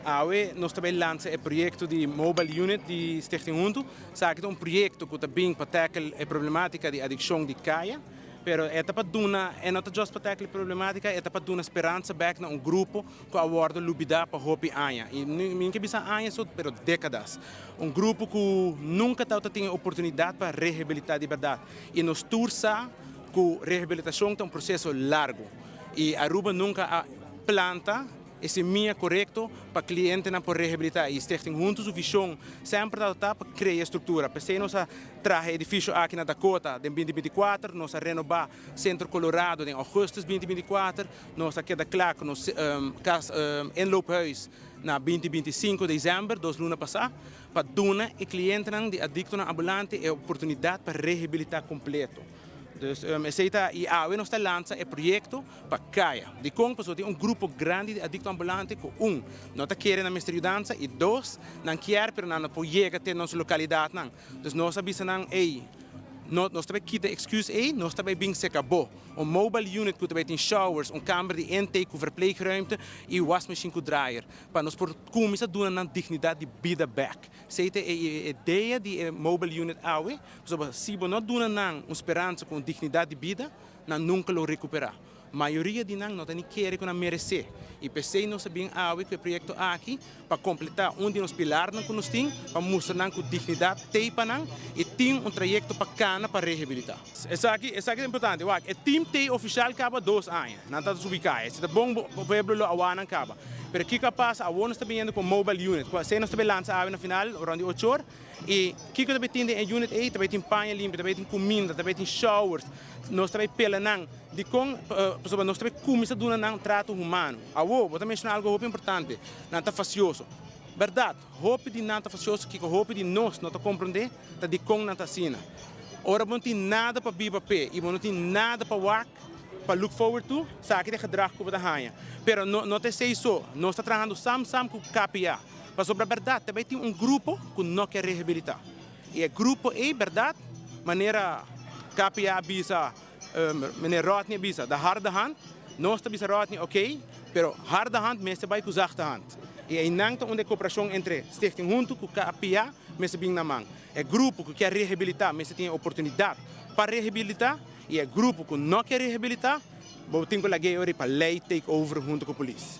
Awe nos ta bay lansa e proyecto di Mobile Unit di Stichting Hunto. Esaki ta un proyecto cu ta bin pa tackle e problematica di adiccion di caya. Pero e ta pa duna, e no ta just pa tackle e problematica, e ta pa duna speransa bek na un grupo cu a wordo lubida pa hopi aña. Y mi ke bisa aña so, pero decadas. Un grupo cu nunca tabata tin e oportunidad pa rehabilita di berdad. Y nos tur sa cu rehabilitacion ta un proceso largo. Y Aruba nunca a planta e semia corecto pa clientenan por rehabilita. Y Stichting Hunto su vision semper tabata pa crea structura. P'esey nos a traha e edificio aki na Dakota den 2024, nos a renoba Centro Colorado den augustus 2024, nos a keda cla cu nos cas inloophuis na 2025 december, 2 luna pasa, pa duna e clientenan di adictonan ambulante e oportunidad pa rehabilita completo. Dus esey ta, y awe nos ta lansa e proyecto pa caya. Dicon? Pasobra tin un grupo grandi di adicto ambulante cu un, no ta kere nan mester yudansa y dos, nan kier pero nan no por yega te nos localidadnan. Dus nos a bisa nan, ey, no, nos ta bay kita excuse ey, nos ta bay bin seca bo. Un mobile unit cu ta bay tin showers, un kamer di intake cu verpleegruimte y wasmachine cu dryer. Pa nos por cuminsa duna nan dignidad di bida bek. Esey ta e idea di e mobile unit awe. Pasobra si bo no duna nan un speransa cu un dignidad di bida, nan nunca lo recupera. Mayoria di nan no ta ni kere cu nan merece. Y p'esey nos a bin awe cu e proyecto aki pa completa un di nos pilarnan cu nos tin, pa mustra nan cu dignidad t'ey pa nan y tin un trayecto pa cana pa rehabilita. Esaki ta importante. Wak, e team t'ey oficial caba 2 aña. Nan ta subi caya. Si ta bon, pueblo lo awa nan caba. Pero kico a pasa? Awor nos ta biniendo cu mobile unit. Cu asina nos ta bay lansa awe na final, rond di 8 or. Y kico ta bay tin den e unit ey? Ta bay tin paña limpi, ta bay tin cuminda, ta bay tin showers. Nos ta bay pela nan. Dicon? Pasobra nos ta bay cuminsa duna nan trato humano. Awo, bo ta menciona algo hopi importante. Nan ta fastioso. Berdad, hopi di nan ta fastioso, kico hopi di nos no ta comprende, ta dicon nan ta asina. Ora bo no tin nada pa biba pe y bo no tin nada pa wak, pa look forward to, esaki ta e gedrag cu bo ta haya. Pero no, no ta esey so. Nos ta trahando sam sam cu KPA. Pasobra berdad, ta bay tin un grupo cu no kier rehabilita. Y e grupo ey, berdad, manera KPA bisa, meneer Rodney bisa, de harde hand, nos ta bisa Rodney, ok, pero harde hand mester bay cu zachte hand. Y eynan ta unda e cooperacion entre Stichting Hunto cu KPA mester bin na man. E grupo cu kier rehabilita mester tin e oportunidad pa rehabilita y e grupo cu no kier rehabilita, bo tin cu lag'e ori pa ley take over hunto cu polis.